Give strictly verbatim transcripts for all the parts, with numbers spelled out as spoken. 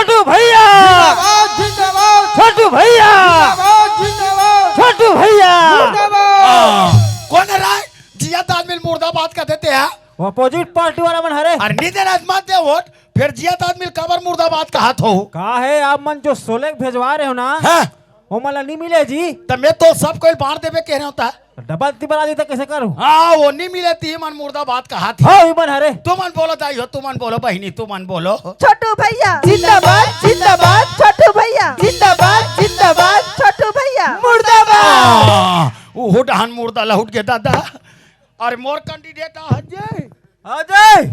छोटू भैया। जिंदाबाद, जिंदाबाद। छोटू भैया। जिंदाबाद, जिंदाबाद। छोटू भैया। मुर्दाबाद। हाँ, कोन हे रे? जियत आदमी ल मुर्दाबाद कह देते हैं। वो अपोजिट पार्टी वाला मन हरे। अरे नी देना मत दे वोट, फेर जियत आदमी ल काबर मुर्दाबाद कहत हो? का हे, आप मन जो सोले के भेजवा रहे हो ना, हाँ। ओमन ला नी मिले जी। त मैं तो सब कोई बांट देबे कह रहे होता। डबल तिबल आ जाता, कैसे करूं? हाँ, वो नी मिले ती मन मुर्दाबाद कहत हे। हाँ, ई मन हरे। तुमन बोलो दाई हो, तुमन बोलो बहिनी, तुमन बोलो। छोटू भैया जिंदाबाद, जिंदाबाद। छोटू भैया जिंदाबाद, जिंदाबाद। छोटू भैया मुर्दाबाद। आ, ओहू डहन मुर्दा लहुट गे दादा। अरे मोर कैंडिडेट आ जे। अजय।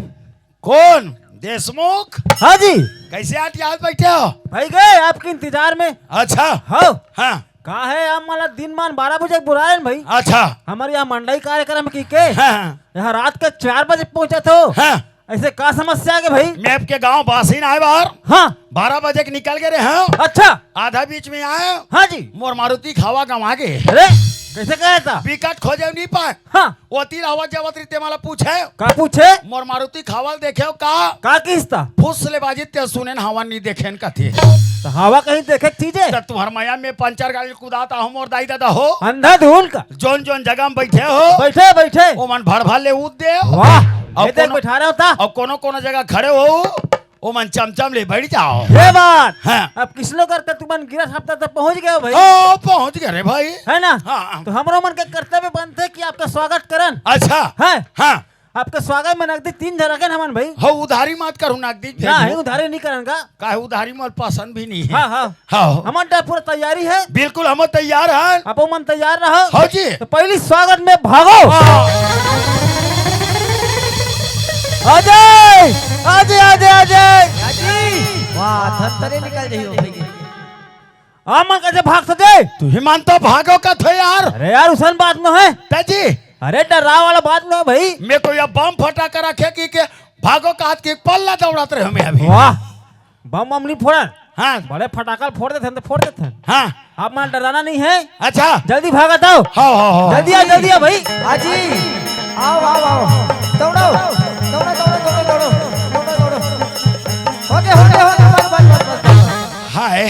कोन? देशमुख? हाँ जी। कैसे आंटी आज बैठे हो? भाई गए आपके इंतजार में। अच्छा। हाँ। हाँ। का हे, आप मला दिन मान बारह बजे बुलाए न भाई। अच्छा। हमर यहाँ मंडई कार्यक्रम की के। हाँ, हाँ। यहाँ रात के चार बजे पहुंचत हो। हाँ। ऐसे का समस्या आ गे भाई? मैं आपके गांव बासिन आए बार। हाँ। बारह बजे के निकल गे रहे हैं। अच्छा। आधा बीच में आए। हाँ जी। मोर मारुति खावा गंवा गे। अरे, कैसे कहे था? बिकट खोजे नहीं पाए। हाँ। ओती ल आवत जावत रहिते मला पूछे। का पूछे? मोर मारुति खावा ल देखे हो का? का किस्ता? फुस ले बाजी ते सुने न हवा नी देखे न कथे। त हवा कहीं देखे के चीजे? त तुम्हर मया में पंचर गाड़ी कुदात आहूं मोर दाई ददा हो। अंधाधुन का। जोन जोन जगह में बैठे हो। बैठे, बैठे। ओमन भड़ भड़ ले उद दे। वाह, अउ ये देख कोनो, बैठा रहे होता। अउ कोनो कोनो जगह खड़े हो। ओमन चमचम ले बैठ जाओ। ये बात। हाँ। अब किसनो करते तुमन गिरत हफ्ता तक पहुंच गए हो भाई। ओ, पहुंच गए रे भाई। है ना? हाँ। तो हमरो मन के कर्तव्य बनथे कि आपका स्वागत करन। अच्छा। है? हाँ। आपके स्वागत में नगदी तीन झन रखेन हमन भाई। हो, उधारी मत करू नगदी ना, भेजू। है उधारी नहीं करन का? काहे उधारी मोर पसंद भी नहीं है। हाँ, हाँ। हाँ। हमन तो पूरा तैयारी है। बिल्कुल, हमन तैयार हन। आप मन तैयार रहो। हाँ जी। तो पहली स्वागत में भागो। हाँ। अजय, अजय, अजय, अजय। जी। वाह, धन तरे निकल जाइयो भाई। आप मन कैसे भाग सके? तुही मन तो भागो कथो यार। अरे यार, उसन बात न है। ते जी। अरे, डरा वाला बात न है भाई। मैं कोई अब बम फटाका रखे कि के भागो कहत के पल्ला दौड़त रहे मैं अभी। वाह, बम बम नहीं फोड़न। हाँ। बड़े फटाका फोड़ देथन तो फोड़ देथन। हाँ। आप मन डराना नहीं है। अच्छा। जल्दी भागत आओ। हाँ, हाँ, हाँ। जल्दी आ, जल्दी आ भाई। हाँ जी। आओ, आओ, आओ। दौड़ो। दौड़ो, दौड़ो, दौड़ो, दौड़ो। दौड़ो, दौड़ो। हो गया, हो गया, हो गया। बस, बस, बस, बस, बस। हाय।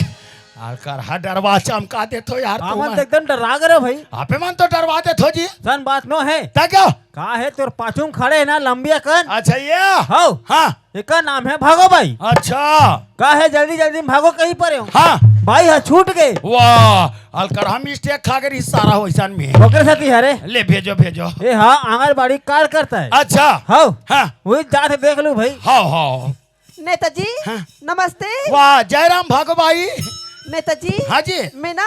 आलकर हा डरवा चमका देथो यार आप तुमन। मन तो एकदम डरा गए हो भाई। आपे मन तो डरवा देथो जी। सन बात न है। त का? का हे तोर पाछू में खड़े हे ना लंबिया कन? अच्छा ये? हौ। हाँ। एकर नाम हे भागो बाई। अच्छा। का हे जल्दी जल्दी में भागो कहीं परे हो। हाँ। बाई हा छूट गे। वाह, अलकरहा मिस्टेक खा गे रही सारा वैसन में। ओकरे साथी हरे। ले भेजो, भेजो। ए हाँ, आंगनबाड़ी कार्यकर्ता हे। अच्छा। हौ। हाँ। वही जात देख लू भाई। हाँ, हाँ। नेताजी, हाँ। नमस्ते। वाह, जय राम भागो बाई। नेताजी, हाँ जी। मैं ना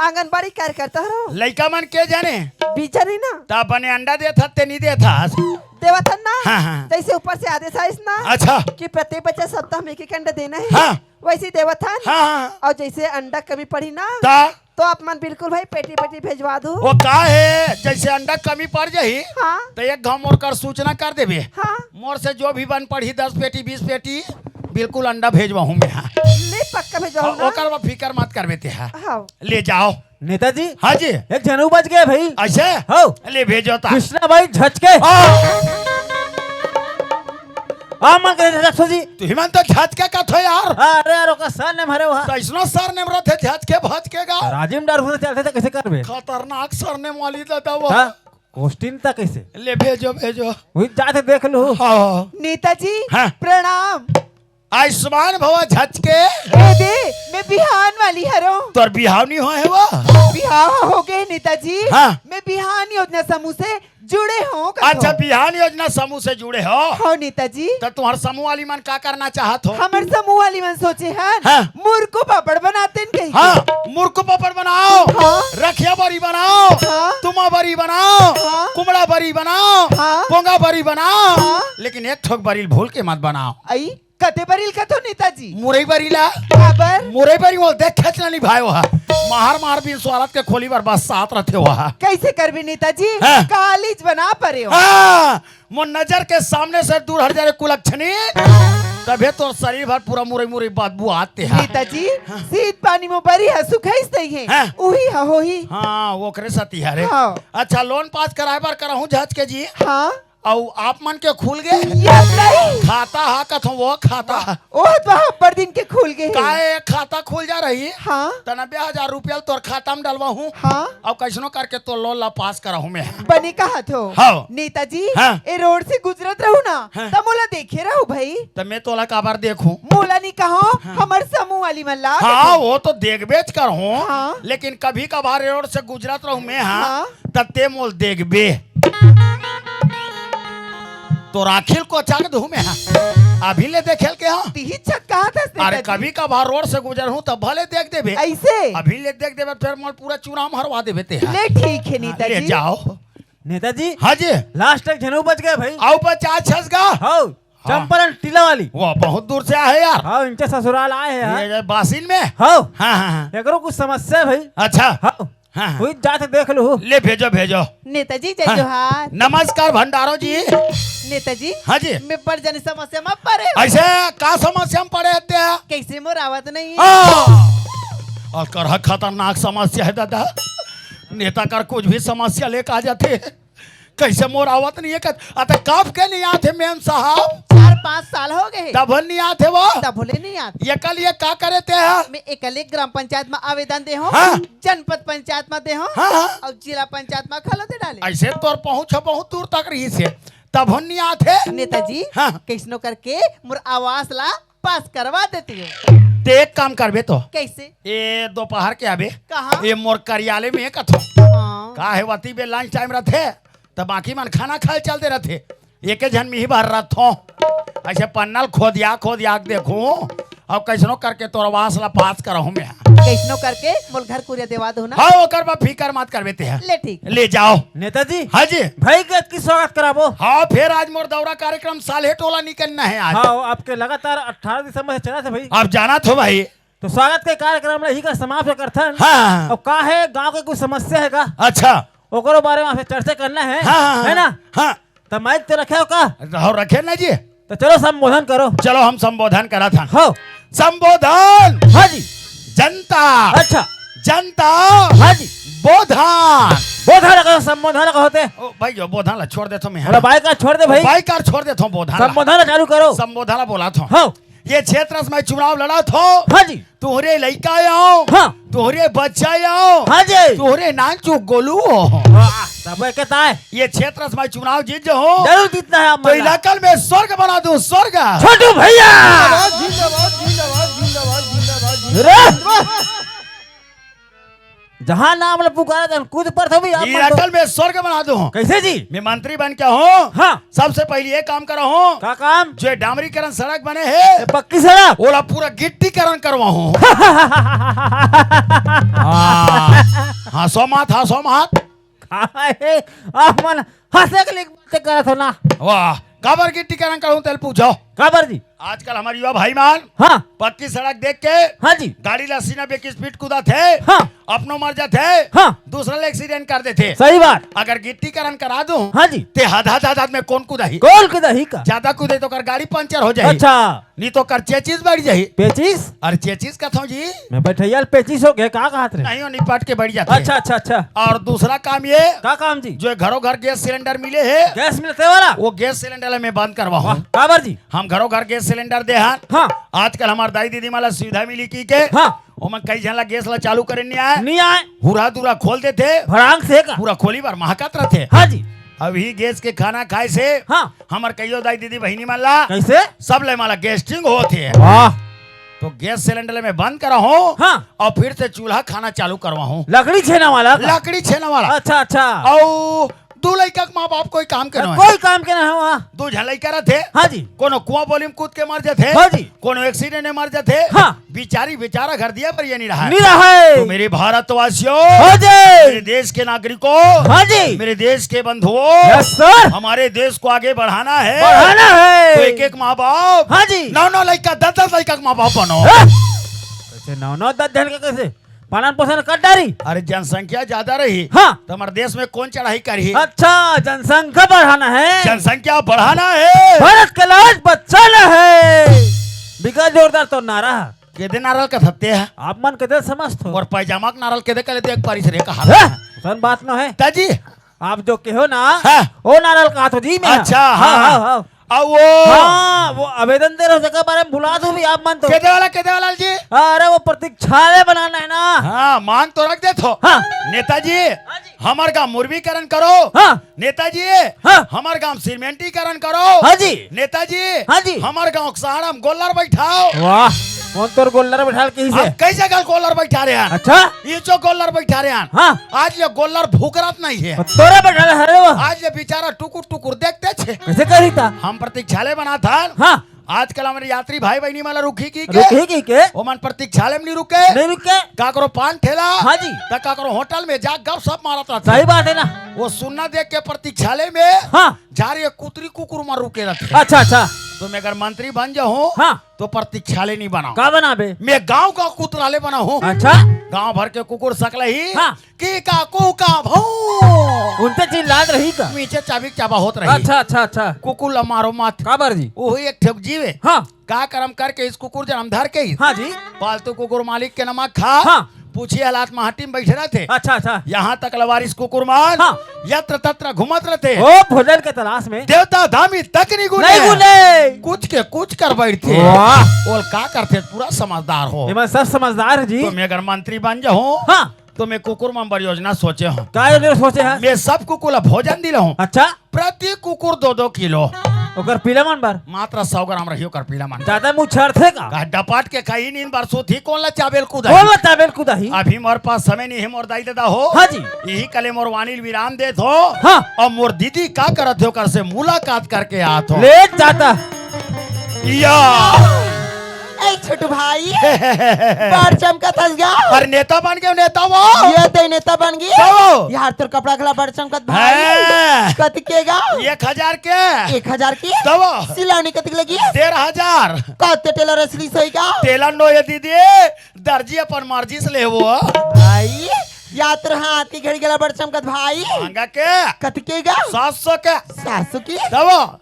आंगनबाड़ी कार्यकर्ता हरव। लइका मन के जाने? बीजा नहीं ना। त बने अंडा देथस ते नहीं देथस? देवत हन ना। हाँ, हाँ। जैसे ऊपर से आदेश आइस ना। अच्छा। कि प्रत्येक बच्चा सप्ताह में एक एक अंडा देना है। हाँ। वैसे ही देवत हन। हाँ, हाँ। और जैसे अंडा कमी पड़ी ना। त? तो आप मन बिल्कुल भाई पेटी पेटी भेजवा दू। वो का हे, जैसे अंडा कमी पड़ जाही, हाँ। त एक घाव मोर कर सूचना कर देबे। हाँ। मोर से जो भी बन पड़ही दस पेटी, बीस पेटी, बिल्कुल अंडा भेजवाहूँ मैं। ले पक्का भेजवाहूँ हाँ, ना। ओकर बा फिकर मत करबे ते हा। हाँ। ले जाओ। नेताजी। हाँ जी। एक झन अउ बच गए भाई। ऐसे? हौ। ले भेजो ता। कृष्णा बाई झचके। हाँ। आप मन के रखो जी। तुही मन तो झचके कथो यार। अरे यार, ओकर surname हरे वहाँ। त इसनो surname रथे झचके भचके गा। राजिम डरफू से चलथे त कैसे करबे? खतरनाक surname वाली दादा वो। हाँ, question त कैसे? ले भेजो, भेजो। वही जात देख लू। हाँ। नेताजी, हाँ। प्रणाम। आयुष्मान भवा झचके। ए दे, मैं बिहान वाली हरव। तोर बिहाव नहीं होय हे वो? बिहाव हो गए नेताजी। हाँ। मैं बिहान योजना समूह से जुड़े हंव कथो। अच्छा, बिहान योजना समूह से जुड़े हो? हाँ नेताजी। त तुम्हर समूह वाली मन का करना चाहत हो? हमर समूह वाली मन सोचे हन, हाँ। मुरकू पापड़ बनातेन कही। हाँ, मुरकू पापड़ बनाओ। हाँ। रखिया बरी बनाओ। हाँ। तुमा बरी बनाओ। हाँ। कुमड़ा बरी बनाओ। हाँ। पोंगा बरी बनाओ। हाँ। लेकिन एक ठोक बरी ल भूल के मत बनाओ। आई? कते बरी ल कथो नेताजी? मुरई बरी ला। काबर? मुरई बरी वो देख खेचना नहीं भाई वहा। मार मार बिन स्वारथ के खोली बर बस साथ रथे वहा। कैसे करबे नेताजी? हाँ। कालीज बना परे हो। हाँ, मोर नजर के सामने से दूर हट जा रे कुलक्षणी। तभे तोर शरीर भर पूरा मुरई मुरई बदबू आते हैं। नेताजी, हाँ। शीत पानी में बरी ह सुखाइस तई है। हाँ। उही ह होही। हाँ, ओकरे सती हरे। हाँ। अच्छा, loan pass कराए बर करहूँ झचके जी। हाँ। अउ आप मन के खुल गे? ये नहीं। खाता हा कथों वो खाता। ओह, तो अब्बड़ दिन के खुल गे हे। काय खाता खुल जा रही? हाँ। त नब्बे हजार रुपया तोर खाता में डलवाहूँ। हाँ। अउ कइसनो करके तोर लोन ला पास कराहूँ मैं। बने कहत हो। हाँ। नेताजी, हाँ। ए रोड से गुजरत रहू ना, हाँ। त मोला देखे रहू भाई। त मैं तोला काबर देखूँ? मोला नी कहो, हाँ। हमर समूह वाली मन ला हाँ, देखो। वो तो देखबेच करहूँ। हाँ। लेकिन कभी कभार ए रोड से गुजरत रहू मैं, हाँ, हाँ। त ते मोल देखबे। तोर आँखी ल कोचा के दूँ मैं, हाँ। अभी ले देखे ल के, हाँ। तिही छत कहा था अरे, नेताजी। कभी कभार रोड से गुजरहूँ त भले देख देबे। अइसे? अभी ले देख देबे, फेर मोर पूरा चुनाव हरवा देबे ते, हाँ। ले ठीक हे हाँ, नेताजी। ले जाओ। नेताजी। हाँ जी। लास्ट एक झन अउ बच गे भाई। अउ बचा छस गा? हाँ। हाँ। चंपारण टीला वाली। वाह, बहुत दूर से आए यार। हाँ, इनके ससुराल आए हे यार। ये बासिन में? हाँ। हाँ, हाँ, हाँ। एकरो कुछ समस्या हे भाई। अच्छा। हाँ। हाँ, हाँ। वही जात देख लू। ले भेजो, भेजो। नेताजी, जय हाँ। जोहार। नमस्कार भंडारो जी। नेताजी, हाँ जी। मैं बड़ जानी समस्या में पड़े हूँ। अइसे का समस्या में पड़े हते? कइसे मोर आवत नहीं हे? हाँ। अउ करहा खतरनाक समस्या हे दादा। नेता कर कुछ भी समस्या लेके आ जाथे। कइसे मोर आवत नहीं हे? कत-, अत कब के नहीं आथे मेम साहब? चार पाँच साल हो गे हे। तब नहीं आथे वो? तब ले नहीं आथे। एकल ये का करे ते हा? मैं एकल एक ग्राम पंचायत में आवेदन दे हूँ, हाँ। जनपद पंचायत में दे हूँ, हाँ, हाँ। अउ जिला पंचायत में घलो दे डाले। अइसे तोर पहुँच ह बहुत दूर तक रहिस हे, तब नहीं आथे। नेताजी, हाँ। कइसनो करके मोर आवास ला पास करवा देते हो। ते एक काम करबे तो। कइसे? ए दोपहर के आबे। कहाँ? ए मोर कार्यालय में कथों। हाँ। का हे वती बे लंच टाइम रथे, त बाकी मन खाना खाए चल दे रथे। एके झन मिही भर रथों। अइसे पन्ना ल खोदिया, खोदिया के देखूँ, अउ कइसनो करके तोर आवास ला पास कराहूँ मैं। कइसनो करके मोल घर कुरिया देवा दो ना। हाँ, ओकर बा फिकर मत करबे ते हा। ले ठीक। ले जाओ। नेताजी। हाँ जी। भाई के अतकी स्वागत कराबो। हाँ, फेर आज मोर दौरा कार्यक्रम साल्हेटोला निकलना हे आज। हाँ, आपके लगातार अठारह दिसंबर से चलत हे भाई। आप जानत हो भाई। तो स्वागत के कार्यक्रम ला इही कर समाप्त करथन। हाँ, हाँ, हाँ। अउ का हे, गाँव के कुछ समस्या हे का? अच्छा। ओकरो बारे में आपसे चर्चा करना हे, हाँ, हाँ, हाँ। हे ना? हाँ। त माइक तो रखे हो का? रहो, रखे ना जी। त चलो संबोधन करो। चलो हम संबोधन करत हन। हो। संबोधन। हाँ जी। जनता। अच्छा। जनता। हाँ जी। बोधन। बोधन कहो, संबोधन कहो ते। ओ भाई, यो बोधन ला छोड़ देथों मैं। अरे बाइक ला छोड़ दे भाई। बाइक ला छोड़ देथों, बोधन ला। संबोधन ला चालू करो। संबोधन ला बोलत हों। हो। ये क्षेत्र से मैं चुनाव लड़त हों। हाँ जी। तोहरे लइका आयो। हाँ। तोहरे बच्चा आयो। हाँ जी। तोहरे नानचुक गोलू हो। वाह, सब एके ताय। ये क्षेत्र से मैं चुनाव जीत जाहूँ। जरूर जीतना हे आप तो मन ला। इलाका में स्वर्ग बना दूँ, स्वर्ग। छोटू भैया। जिंदाबाद, जिंदाबाद, जिंदाबाद, जिंदाबाद, जिंदाबाद, जिंदाबाद। अरे! जहाँ नाम ला पुकारा तहाँ कूद पड़थो भी आप मन तो। इलाका में स्वर्ग बना दूँ। कइसे जी? मैं मंत्री बन के हूँ। हाँ। सबसे पहले ये काम करा हूँ। का काम? जो ये डामरीकरण सड़क बने हे, ए, पक्की सड़क? ओला पूरा गिट्टीकरण करवा हूँ। हाँ। हाँ, सोमात, हाँ, सोमात। का हे? आप मन हँसे के लिए बातें करत हो ना। वाह, काबर गिट्टीकरण करूँ, तेल पूछो। काबर जी? आजकल हमर युवा भाई मन हाँ। पक्की सड़क देख के हाँ जी। गाड़ी ला अस्सी नब्बे की स्पीड कूदत हे, हाँ। अपनो मर जाथे, हाँ। दूसरा ले एक्सीडेंट कर देथे। सही बात। अगर गिट्टीकरण करा दूँ, हाँ जी। ते हद, हद, हद, हद में कौन कूदाही? कौन कूदाही का? ज्यादा कूदे तो ओकर गाड़ी पंचर हो जाही। अच्छा। नहीं तो ओकर चेचिस बढ़ जाही। पेचिस? अरे चेचिस कथों जी। मैं बैठैया ल पेचिस हो गए, का कहत रहे? नहीं, वो निपट के बढ़ जाथे। अच्छा, अच्छा, अच्छा। अउ दूसरा काम ये, का काम जी? जो घरों घर गैस सिलेंडर मिले हे, गैस मिलथे वाला? वो गैस सिलेंडर ला मैं बंद करवा हूँ। वाह, काबर जी? हम घरों घर गैस सिलेंडर दे हन। हाँ। आजकल हमर दाई दीदी मन ला सुविधा मिली कहिके। हाँ। ओमन कई झन ला गैस ला चालू करे नहीं आय। नहीं आय। हुरा दुरा खोल देथे। भड़ांक से का? पूरा खोली बर महकत रथे। हाँ जी। अभी गैस के खाना खाए से हाँ। हमर कइयो दाई दीदी बहिनी मन ला कइसे? सब ले मन ला गैस्ट्रिक होत हे। वाह। तो गैस सिलेंडर ला मैं बंद करा हूँ हाँ। अउ फिर से चूल्हा खाना चालू करवा हूँ। लकड़ी छेना वाला का? लकड़ी छेना वाला। अच्छा, अच्छा। अउ दू लइका के माँ बाप कोई काम के ना हे। कोई काम के ना हे वहाँ। दू झन लइका रथे। हाँ जी। कोनो कुआं बोली में कूद के मर जाथे। हाँ जी। कोनो एक्सीडेंट में मर जाथे। हाँ। बिचारी बेचारा घर दिया पर ये नहीं रहा है। नहीं रहा है। तो मेरे भारतवासियों, हाँ जी। मेरे देश के नागरिकों, हाँ जी। मेरे देश के बंधुओं, यस सर। हमारे देश को आगे बढ़ाना है। बढ़ाना है। तो एक एक माँ बाप, हाँ जी। नौ नौ लइका, दस दस लइका के माँ बाप बनो। हाँ। कैसे नौ नौ दस झन के कैसे? पालन पोषण कर डारी। अरे जनसंख्या ज्यादा रही हाँ। तो हमारे देश में कौन चढ़ाई करी? अच्छा, जनसंख्या बढ़ाना है। जनसंख्या बढ़ाना है। भारत का लाज बचाना है। बिका जोरदार तो नारा है। केदे नारल का थत्ते है? आप मन केदे समझत हो? अउ पैजामा के नारल केदे कले देख पारिस रे कहा? हैं? सन बात न है। ताजी, आप जो कहो ना, हाँ। वो नारल कहा तो जी मैं। अच्छा, हाँ, हाँ, हाँ। हाँ, हाँ। अब वो हाँ, वो आवेदन दे रहे हो, जेकर बारे में भुला दो भी आप मन तो। केदे वाला, केदे वाला जी? अरे वो प्रतीक्षालय बनाना है ना। हाँ, मांग तो रख दे तो। हाँ। नेताजी, हाँ जी। हमर गांव मुर्वीकरण करो। हाँ। नेताजी, हाँ। हमर गांव सीमेंटीकरण करो। हाँ जी। नेताजी, हाँ जी। हमर गांव के सहारा में गोल्लर बैठाओ। वाह, कौन तोर गोल्लर बैठाल कहीं से? अब कई जगह गोल्लर बैठा रहे हैं। अच्छा। ये जो गोल्लर बैठा रहे हैं। हाँ। आज ये गोल्लर भूकरत नहीं है। तोरे बैठाल है रे वो। आज ये बेचारा टुकुर टुकुर देखते छे। कैसे करी था? हम प्रतीक्षालय बना था। हाँ। आजकल हमर यात्री भाई बहिनी मन ला रुकही कहिके। रुकही कहिके? ओमन प्रतीक्षालय में नहीं रुके। नहीं रुके। काकरो पान ठेला, हाँ जी। त काकरो होटल में जा गपशप मारत रहथे। सही बात है ना। वो सुन्ना देख के प्रतीक्षालय में हाँ। जा रही है कुतरी कुकुर मन रुके रहथे। अच्छा, अच्छा। तो मैं अगर मंत्री बन जाऊं हाँ। तो प्रतीक्षालय नहीं बनाऊं। का बनाबे? मैं गांव का कुतरालय बनाऊं। अच्छा। गांव भर के कुकुर सकलही हाँ। की का कू का भौं। उनते चिल्लात रही का? नीचे चाबी चाबा होत रही। अच्छा, अच्छा, अच्छा। कुकुर ला मारो मत। काबर जी? वही एक ठोक जीवे। हाँ। का करम करके इस कुकुर जन्म धर के ही। हाँ जी। पालतू कुकुर मालिक के नमक खा। हाँ। पूछी हालात माटी में बैठे रहते। अच्छा, अच्छा। यहाँ तक लवारिस कुकुर मान हाँ। यत्र तत्र घूमत रहते। ओ भोजन के तलाश में। देवता धामी तक नहीं गुने। नहीं गुने। कुछ के कुछ कर बैठते। वाह। बोल का करते, पूरा समझदार हो। ये मैं सब समझदार है जी। तो मैं अगर मंत्री बन जाऊं हाँ। तो मैं कुकुर मन बर योजना सोचे हूँ। का योजना सोचे है? मैं सब कुकुर ला भोजन दिला हूँ। अच्छा। प्रति कुकुर दो दो किलो। ओकर पीला मन बर? मात्र सौ ग्राम रही ओकर पीला मन। ज्यादा मुँह छरथे का? का डपाट के खाई नींद बर सूत ही, कौन ला चाबेल कुदा कौन ही? ला चाबेल कुदा ही? अभी मोर पास समय नहीं है मोर दाई दादा हो। हाँ जी। यही कले मोर वाणी ल विराम देत हो। हाँ। और मोर दीदी का करत हो कर से मुलाकात करके आत हो। ले जाता। या। ए छोटू भाई, बड़ चमकत हस गा। अरे नेता बन गए नेता वो। ये ते नेता बन गई। कहो। यार तोर कपड़ा घला बड़ चमकत भाई। हाँ। कत के गा? एक हजार के। एक हजार के? तब। सिलावनी कतिक लगी? डेढ़ हजार। कते टेलर असली सही गा? टेलर नो ये दीदी, दर्जी अपन मर्जी से ले वो। भाई, या तोर हाथ की घड़ी गला बड़ चमकत भाई। महंगा के? कत के गा? सात सौ के। सात सौ की? तब।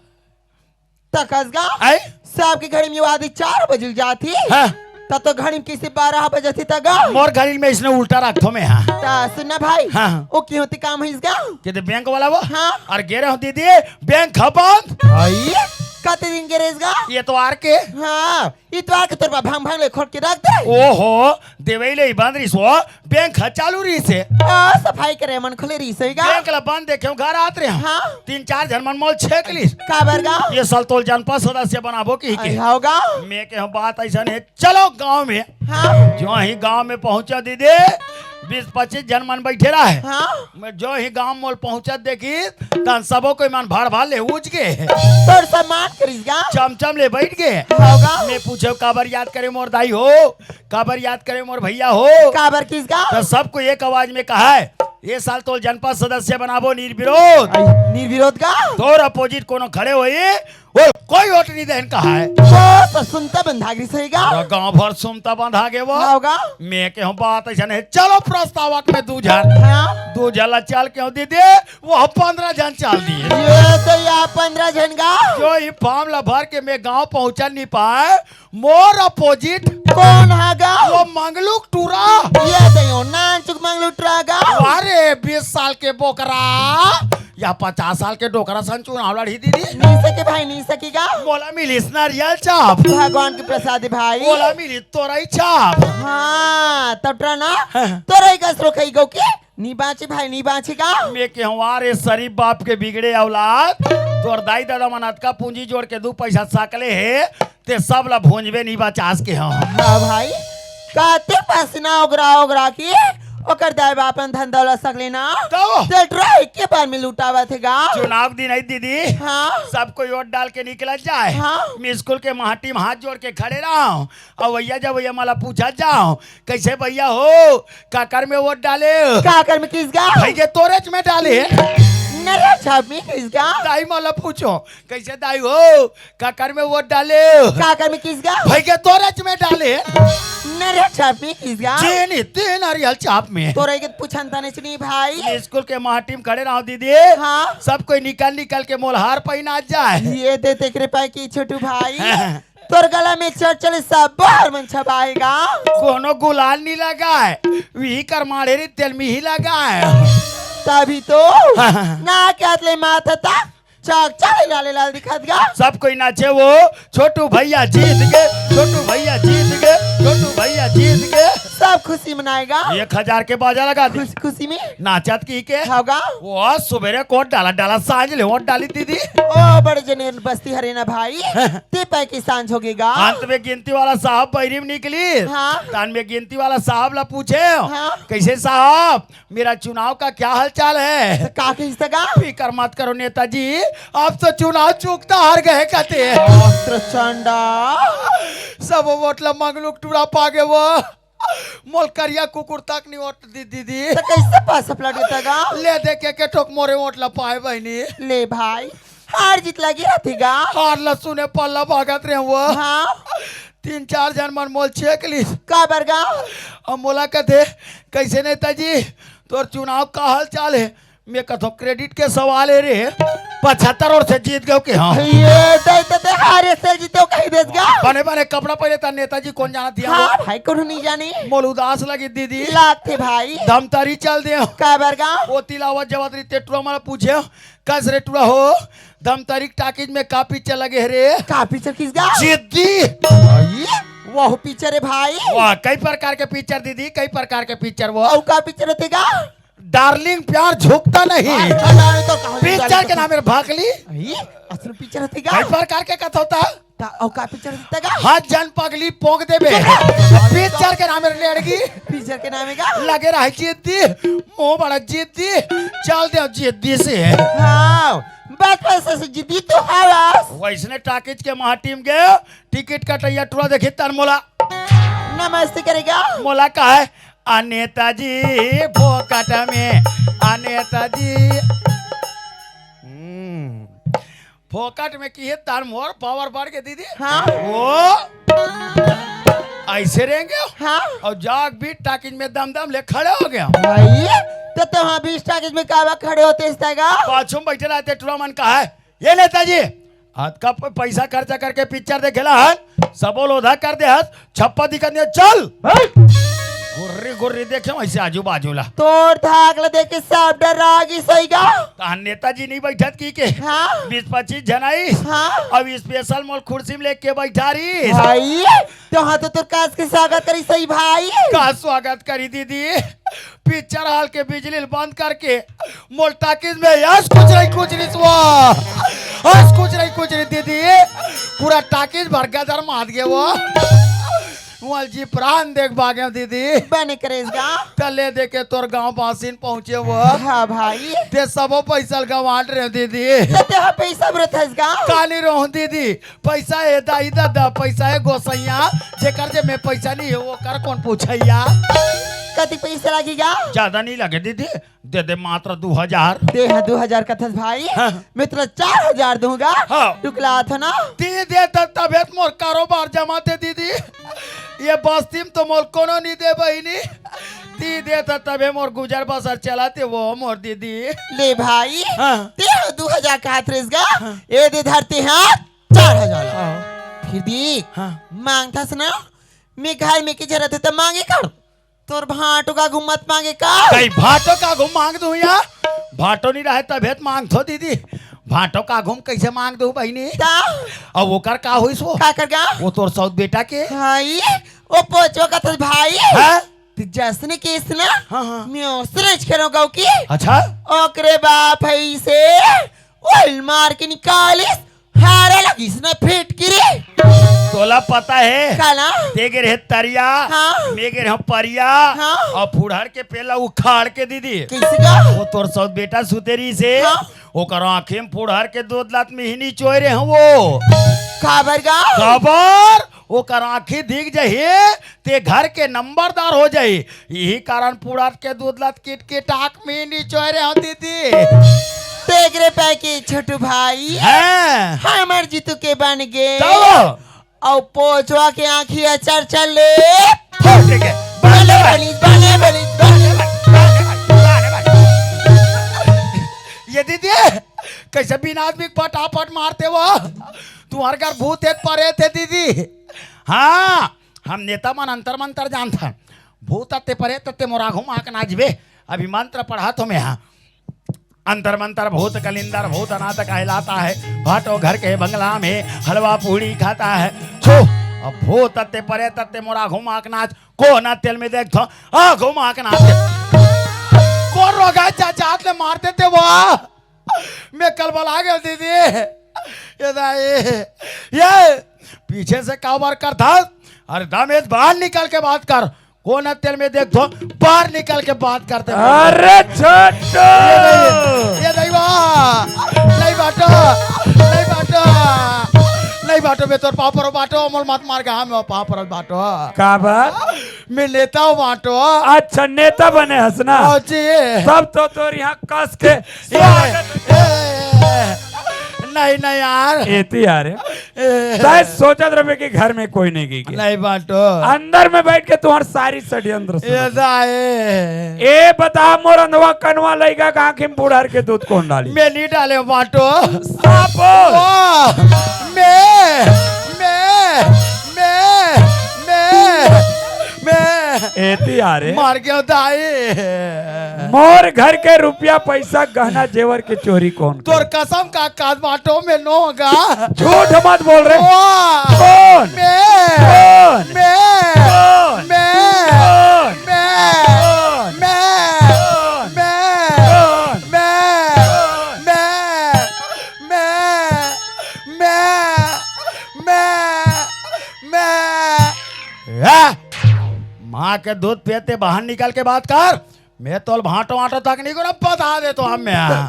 तकस गा? आय? साहब की घड़ी में आधी चार बजे जाती। हाँ। तब तो घड़ी में किसी बारह बजे थी तक गा। मोर घड़ी में इसने उल्टा रख थो मैं, हाँ। ता सुन ना भाई। हाँ। वो क्यों ती काम है इसका? कहते बैंक वाला वो? हाँ। और गे रहे हो दीदी, बैंक ह बंद। भाई, कते दिन के रेस गा? ये तो आर के। हाँ, ये तो आर के तोर पा भांग भांग ले खोट के रख दे। ओहो, देवई ले ही बंद रही सो। बैंक ह चालू रहिसे। आ, सफाई करे मन खुले रहिसे गा। बैंक ला बंद देखे हूँ, घर आत रहे हूँ। हाँ। तीन चार झन मन मोल छेक लिस। काबर गा? ये साल तोल जनपद सदस्य बनाबो की के। अरे हाँ गा। मैं के हूँ बात ऐसा नहीं, चलो गांव में। हाँ। जो ही गांव में पहुंचा दीदी, बीस पच्चीस झन मन बैठे रहे। हाँ। मैं जो ही गांव मोल पहुंचत देखी, तन सबो कोई मन भाड़ भाड़ ले उज गे। तोर सम्मान करिस गा। चमचम ले बैठ गे। हाँ गा। मैं पूछे काबर याद करे मोर दाई हो, काबर याद करे मोर भैया हो? काबर किस गा? तो सबको एक आवाज में कहा है, ये साल तो जनपद सदस्य बनाबो निर्विरोध। आई, निर्विरोध गा? तोर अपोजिट कोनो खड़े होई, वो कोई वोट नहीं देन कहा है। तो, तो सुनता बंधा गिरी सही गा? पूरा गांव भर सुनता बंधा गे वो। हाँ गा? मैं के हम बात ऐसा नहीं, चलो प्रस्तावक में दू झन। हाँ। दू झन ला चल के दे दे, वो पंद्रह झन चल दिए। ये तो या पंद्रह झन गा? जो ही फॉर्म ला भर के मैं गांव पहुंचा नहीं पाए, मोर अपोजिट कौन हा गा? वो मंगलू टूरा। ये दे यो नानचुक मंगलू टूरा गा। अरे बीस साल के बोकरा या पचास साल के डोकरा सन चुनाव लड़ी दीदी। नहीं सके भाई, नहीं सके गा। मोला मिलिस नारियल चाप। भगवान के प्रसाद भाई। मोला मिलिस तोरई चाप। हाँ, तब टूरा ना। हाँ। तोरई का श्लोक है गो के? नी बाँचे भाई, नी बाँचे गा। मैं केहूँ रे शरीफ बाप के बिगड़े औलाद, तोर दाई ददा मन अतका पूंजी जोड़ के दू पैसा सकले हे, ते सब ला भूंजबे नी बचास के हव। हाँ भाई, काते पसीना ओगरा ओगरा के ओकर दाई बाप मन धन दौलत सकले ना, तो? ते ड्राई के बार में लुटावत हे गा। चुनाव दिन आई दीदी, हाँ। सब कोई वोट डाल के निकल जाए। हाँ। मैं स्कूल के माटी में हाथ जोड़ के खड़े रहा हूँ, और भैया जब भैया मला पूछा जाओ, कैसे भैया हो, काकर में वोट डाले? काकर में किस गा? भाई के तोरेच में डाले। नरिया छाप में किस गा? दाई मला पूछो, कैसे दाई हो, काकर में वोट डाले? काकर में किस गा? भाई के तोरेच में डाले। नरिया छाप में किस गा? चीनी तीन नरियल चाप में। तोरे के पूछन तने चुनी भाई। स्कूल के माटी में खड़े रहो दीदी। हाँ। सब कोई निकल निकल के मोलहार पहना जाए। ये दे तेकरे पाए की छोटू भाई। हाँ। तोर गला में चल चले सब बाहर मन छपाएगा। कोनो गुलाल नहीं लगाए, वही कर मारे रे तेल में ही लगाए। तभी तो। हाँ, हाँ, हाँ। ना क्या ले माथा ता। चक चक लाले लाल दिखत गा। सब कोई नाचे वो, छोटू भैया जीत गए, छोटू भैया जीत गए, छोटू भैया जीत गए। सब खुशी मनाएगा। एक हजार के बाजा लगा दे। खुश-, खुशी में। नाचत की के? होगा। वो सुबेरे कोट डाला, डाला सांझ ले वोट डाली दीदी। ओ बड़े जने बस्ती हरे ना भाई। ते पै की सांझ होगेगा। अंत में गिनती वाला साहब बैरी में निकली। हाँ। तान में गिनती वाला साहब ला पूछे, हाँ। कैसे साहब, मेरा चुनाव का क्या हालचाल है? तो का कहिस गा? फिकर मत करो नेताजी, अब तो चुनाव चूकता हार गए कहते। अस्त्र चंडा। सब वोट ला मंगलू के टूरा पागे वो। मोल करिया कुकुर तक नहीं वोट दी दीदी। तो कैसे पास पलट देता गा? ले दे के, के ठोक मोरे वोट ला पाए बहनी। ले भाई, हार जीत लगी रहती गा। हार ला सुने पल्ला भागत रहे वो। हाँ। तीन चार जन मन मोल छेक ली। का बर गा? अब मोला कथे, कैसे नेताजी, तोर चुनाव का हाल चाल है? मैं कथो, क्रेडिट के सवाल है रे, पचहत्तर ओर से जीत गयो कि हाँ। ये दे, दे, दे, हारे से जीतो कही देस गा। बने, बने कपड़ा पहले था नेताजी, कौन जाना दिया हाँ वो? भाई, कोनो नहीं जानी। मोल उदास लगी दीदी। लागथे भाई। धमतरी चल दे। का बर गा? वो तिलावत जवात री ते टूरा मला पूछे, कस रे टूरा हो, धमतरी के टाकीज में का पिक्चर लगे है रे? का पिक्चर किस गा? जिद्दी। भाई, वह पिक्चर है भाई। वाह, कई प्रकार के पिक्चर दीदी, कई प्रकार के पिक्चर वो। और का पिक्चर होते गा? डार्लिंग प्यार झुकता नहीं। हाँ, तो कहाँ पिक्चर के नाम है भागली। असल पिक्चर होते गा? कई प्रकार के कथा होता। ता-, अउ का पिक्चर दिखता का? हाथ जान पगली पोंक देबे। पिक्चर के नाम है लेड़गी। पिक्चर के नाम है का? लगे रहे जिद्दी, मोह बड़ा जिद्दी, चल दे जिद्दी से। हाँ, बचपन से, से जिद्दी तो हवस। वैसने टाकीज के महा टीम गए, टिकट कटैया टूरा देखी तन मोला। नमस्ते करेगा। मोला का है? आ नेताजी फोकट में, आ नेताजी। हम्म। फोकट में की है तार मोर पावर बढ़ के दीदी। हाँ। वो ऐसे रहेंगे। हाँ। और जाग बीट टाकीज में दम दम ले खड़े हो गया। भाई, तो तुम बीट टाकीज में कावा खड़े होते इस तरह का? पाछू में बैठे रहते टूरा मन का है, ये नेताजी, अतका प-, पैसा खर्चा करके पिक्चर देखेला हन, सबो लोधा कर दे हस, छप्पा दिखत नहीं, चल। हे! गुर्री गुर्री देखे वैसे आजू बाजू ला। तोर धाक ला देख के सब डरा गी सही गा। तहां नेताजी नहीं बैठत की के? हाँ। बीस पच्चीस जन आई। हाँ। अब स्पेशल मोल कुर्सी में लेके बैठा रही। भाई, तो हाँ तो तोर कास के स्वागत करी सही भाई। का स्वागत करी दीदी? पिक्चर हॉल के बिजली ल बंद करके मोल टाकीज में यस कुछ नहीं कुछ नहीं सुआ। यस कुछ नहीं कुछ नहीं दीदी। पूरा टाकीज भर गदर मार गए वो। मोल जी प्राण देख भागे दीदी। बने करेस गा। तले देखे तोर गांव बासिन पहुंचे वो। हाँ भाई। ते सबो पैसा ल गंवाट रहे दीदी। तो ते हा पैसा बरत हस गा। काली रहूं दीदी। पैसा है दाई दादा, पैसा है गोसैया, जेकर जेब में पैसा नहीं है, वो कर कौन पूछैया? कति पैसा लगेगा? ज्यादा नहीं लगे दीदी, दे दे मात्र दो हजार। दे हाँ, दो हजार कथस भाई। हाँ। मैं तेला चार हजार दूंगा। हाँ। टुकला था ना? ती दे त-, तबे त मोर कारोबार जमाते दीदी। ये बस्ती में तो मोल कोनो नहीं दे बहिनी। ती दे त-, तबे मोर गुजर बसर चलाते वो मोर दीदी। ले भाई, हाँ। ते दो हजार का हाथ रेस गा। हाँ। ए दे धरते हाथ। चार हजार ला। हाँ। फिर भी हाँ। मांगथस ना, मैं घर में के जरूरत है त मांगे कर। तोर भांटो का घूम मत मांगे का? कई भांटो का घूम मांग दूं या? भांटो नहीं रहे तभे त मांगथो दीदी। भांटो का घूम कैसे मांग दूं बहिनी? ता? अब ओकर का होइस वो? का कर गा? वो तोर सौत बेटा के? भाई, वो पोचवा का था भाई। हाँ? ते जसने केस ना, हाँ, हाँ। मैं ओसने ज करो गाँव की। अच्छा? ओकरे बाप है इसे, ओल मार के निकालिस, हारा लगिस ना फेंट के रे। तोला पता है? काला? ते गे रहे तरिया, हाँ। मैं गे रहे परिया, हाँ। और फुड़हर के पेला उखाड़ के दीदी। कैसे का? वो तोर सौत बेटा सुतेरी से, हाँ। ओकर आँखें में फुड़हर के दूध लात में ही निचोय रहे हैं वो। काबर गा? काबर? ओकर आँखी दिख जाही, ते घर के नंबरदार हो जाही। यही कारण पुड़त के दूध लत किट किट आँख में निचोय रहे हो दीदी। देख रे पैकी छोटू भाई, हैं? हमर जीतू के बन गे। तब? अउ पोचवा के आँखी अचर चल ले। फट के। बने बनी, बने बनी, बने बनी, बने बनी, बने बनी। ये दीदी, कैसे बिना आदमी के पटापट मारते वो? तुम्हारे घर भूत है, परेत है दीदी। हाँ, हम नेता मन अंतर मंतर जानथन। भूत अत्ते परेत अत्ते मोर आघू म आके नाचबे। अभी मंत्र पढ़त हों मैं, हाँ। अंतर मंतर भूत कलिंदर भूतनाथ कहलाता है। भाटो घर के बंगला में हलवा पूड़ी खाता है। छो, अब भूत तत्ते परे तत्ते मोर आघू माक नाच, कोन तेल में देख थो, आघू माक नाच। कोन रोगा चाचा ले मार देते वो। मैं कल बला गया दीदी। ये दाई, ये पीछे से काबर करता? अरे दामेद, बाहर निकल के बात कर। कोन तेल में देख थो, बाहर निकल के बात करते। अरे छोटू! ये नहीं, ये नहीं बा। नहीं बाटो, नहीं बाटो, नहीं बाटो, मैं तोर पाँव परत बाटो, मोला मत मार गा, मैं पाँव परत बाटो। काबर? मैं नेता हूँ बाटो। अच्छा, नेता बने हस ना? हाँ जी। तब तो तोर यहाँ कस के स्वागत। ए, नहीं, नहीं यार। एती यार। ए। तय सोचत रहे कि घर में कोई नहीं गी। नहीं बाटो। अंदर में बैठ के तुम्हार सारी षड्यंत्र सुनत। ए दाए। ए बता मोर अंधवा कनवा लइका के आँखी में बुढ़ार के दूध कोन डाली? मैं नहीं डाले बाटो। साफ बोल। वाह, मैं, मैं, मैं, मैं, मैं। एती यार। मर गया दाई। मोर घर के रुपया पैसा गहना जेवर के चोरी कोन तोर करे? कसम का काज बाटो में नो होगा। झूठ मत बोल रे। वाह! कोन? मैं! कोन? मैं! कोन? मैं! कोन? मैं! कोन? मैं! कोन? मैं! कोन? मैं! मैं! मैं! मैं! मैं! मैं! आ! माँ के दूध पियते बाहर निकल के बात कर। मैं तोल भांटो वांटो तक नहीं करो, बता दे तो हम मैं।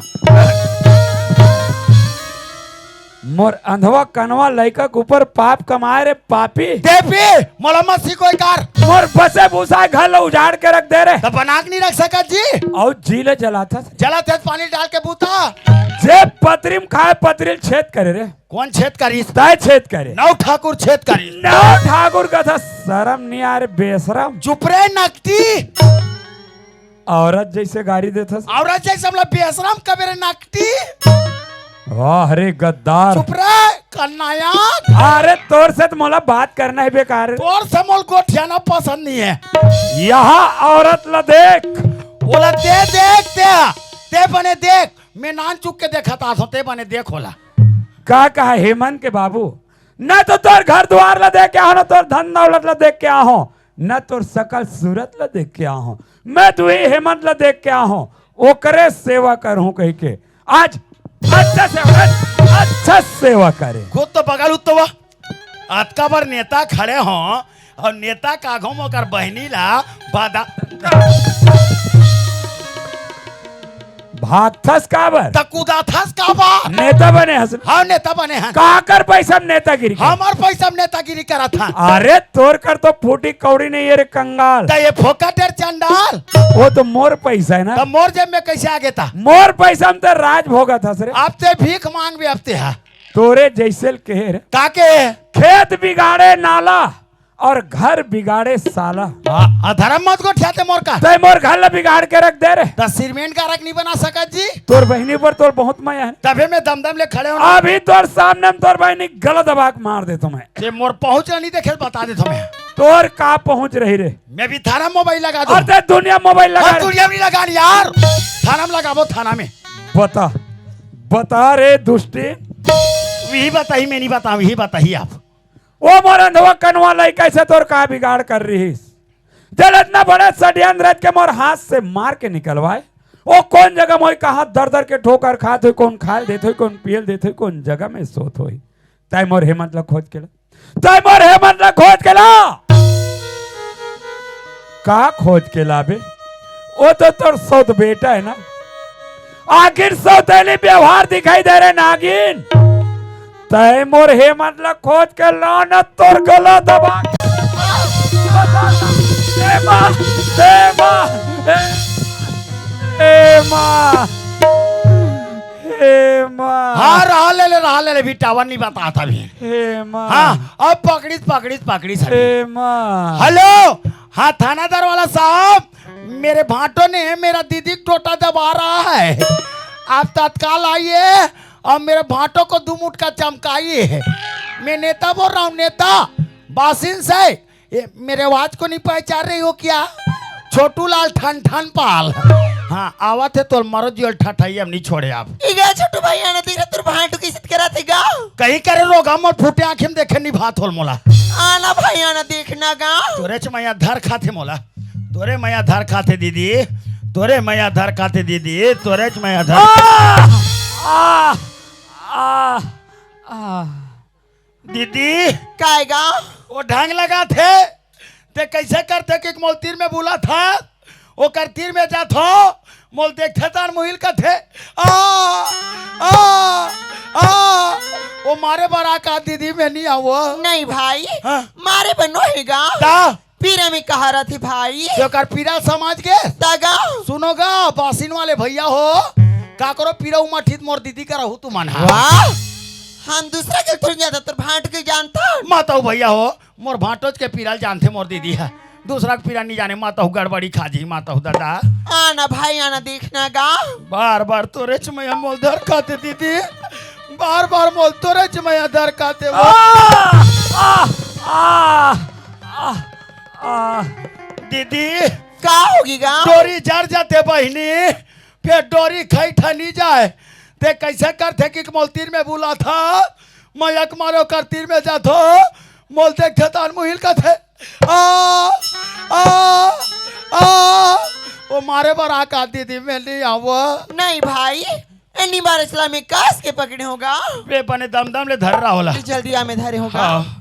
मोर अंधवा कनवा लइका के ऊपर पाप कमाए रे पापी। देपी, मोला मत सिखोय कर। मोर बसे भूसा घर ला उजाड़ के रख दे रे। तो बना के नहीं रख सकत जी। अउ जी ले जलाथस। जलाथस पानी डाल के बूता। जे पतरी में खाए पतरी ल छेद करे रे। कोन छेद करिस? तय छेद करे। नौ ठाकुर छेद करिस। नौ ठाकुर कथा शरम नहीं आ रे बेशरम। चुप रे नकटी। औरत जैसे गारी देथस। औरत जैसे हमला बेशरम कबे रे नकटी। वाह रे गद्दार। चुप रे कन्नाया। अरे तोर से तो मोला बात करना है बेकार। तोर से मोल गोठियाना पसंद नहीं है। यहाँ औरत ला देख। ओला दे देख ते, ते बने देख। मैं नान चुक के देखत आथों, ते बने देख ओला। का कहा हेमंत के बाबू, न तो तोर घर दुआर ला देख के आहों, न तोर धन दौलत ला देख के आहों, न तोर सकल सूरत ला देख के आहों। मैं तो ही हेमंत ला देख के आहों, ओकरे सेवा करहूं कह के। आज अच्छा से, अच्छा सेवा करे। खुद तो बगल उत्तवा। अतका बर नेता खड़े हों अउ नेता के आघू म ओकर बहिनी ला बादा भागथस काबर? त कुदाथस काबर? नेता बने हस। हाँ, नेता बने हन। काकर पैसा म नेतागिरी कर? हमर पैसा म नेतागिरी करत हन। अरे, तोर कर तो फूटी कौड़ी नहीं है रे कंगाल। त ये फोकट है रे चंडाल। वो तो मोर पैसा है ना। त मोर जेब में कैसे आ गे ता? मोर पैसा म ते राज भोगत हस रे। अब ते भीख मांगबे अब ते हा। तोरे जैसे ल कहे रे। का के? खेत बिगाड़े नाला और घर बिगाड़े साला। आ, आ धर्म मत गोठियाते मोर का। तै मोर घर ला बिगाड़ के रख दे रे। त सिरमेंट का रख नहीं बना सकत जी। तोर बहिनी पर तोर बहुत मया है। तभे मैं दमदम ले खड़े हों। अभी तोर सामने म तोर बहिनी गला दबा के मार देथों मैं। ते मोर पहुंच नहीं देखे, बता देथों मैं। तोर का पहुंच रही रे? मैं भी थाना मोबाइल लगा दूं। अरे दुनिया मोबाइल लगा हाँ, रे। दुनिया में नहीं लगा यार। थाना में लगाबो, थाना में। बता, बता रे दुष्टी। वही बताही, मैं नहीं बताऊं, वही बताही आप। वो मोर अंधवा कनवा लइका से तोर का बिगाड़ कर रहीस? जल इतना बड़ा षड्यंत्र रच के मोर हाथ से मार के निकलवाए। वो कोन जगह मोई कहाँ दर दर के ठोकर खात होई, कोन खाए देत होई, कोन पियल देत होई, कोन जगह में सोत होई। तै मोर हेमंत ला खोज के ला। तै मोर हेमंत ला खोज के ला। का खोज के लाबे? वो तो तोर सौत बेटा है ना। आखिर सौतेली व्यवहार दिखाई दे रे नागिन। तै मोर हेमंत ला खोज के ला न तोर गला दबा। ए माँ, ए माँ, ए, ए माँ, ए माँ। हाँ, रहा ले ले, रहा ले ले, भी टावर नहीं बता था भी। ए माँ। हाँ, अब पकड़ीस, पकड़ीस, पकड़ीस अभी। ए माँ। हेलो, हाँ, थानादार वाला साहब, मेरे भांटो ने मेरा दीदी का टोटा दबा रहा है, आप तत्काल आइए और मेरे भांटो को दो मुटका चमकाइए। मैं नेता बोल रहा हूँ, नेता, बासिन से। ये मेरे आवाज को नहीं पहचान रही हो क्या? छोटू लाल ठन ठन पाल। हाँ, आवत हे तोर मरो जियल ठठाई, अब नहीं छोड़े आप। ई गा छोटू भाई, आना देख रे, तोर भांटू कइसे करत हे गा। कहीं करे रोगा मोर फूटे आँखी में देखे नहीं भात होल मोला। आना भाई, आना देखना गा। तोरेच मया धर खाथे मोला। तोरे मया धर खाथे दीदी। तोरे मया धर खाथे दीदी। तोरेच मया धर। आ! आ! आ! आ! दीदी। काय गा? वो ढंग लगाथे। ते कइसे करथे कि मोल तीर में बुलाथा, ओकर तीर में जाथों, मोल देखथे तान मुहिल कथे, आ, आ, आ, वो मारे बर आ का दीदी, मैं नहीं आवों। नहीं भाई, हाँ। मारे बर नोहे गा। ता? पीरा में कहा रथे भाई। ते ओकर पीरा समझ के? ता गा। सुनो गा, बासिन वाले भैया हो, काकरो पीरा उमा ठीक मोर दीदी करा हो तुमन हा। वाह, हम दूसरा के थोड़ी जानता, तोर भांट के जानता। माता हो भैया हो, मोर भांटोच के पीरा ल जानथे मोर दीदी ह। दूसरा के पीरा नहीं जाने, माता हो गड़बड़ी खा जी, माता हो दादा। आना भाई, आना देखना गा। बार बार तोरेच मया मोल धर खाथे दीदी। बार बार मोल तोरेच मया धर खाथे वो। आ, आ, आ, आ, आ। दीदी। का होगे गा? डोरी जर जाथे बहिनी, फेर डोरी खइठा नहीं जाए। ते कइसे करथे कि मोल तीर में बुलाथा, मैं एक मारे ओकर तीर में जाथों, मोल देखथे तान मुहिल कथे, आ, आ, आ, वो मारे बर आ का दीदी, मैं नहीं आवों। नहीं भाई, एनी मारे चला में कस के पकड़े हों गा। बे बने दमदम ले धर रहा होला। जल्दी आ में धरे हों गा। हाँ।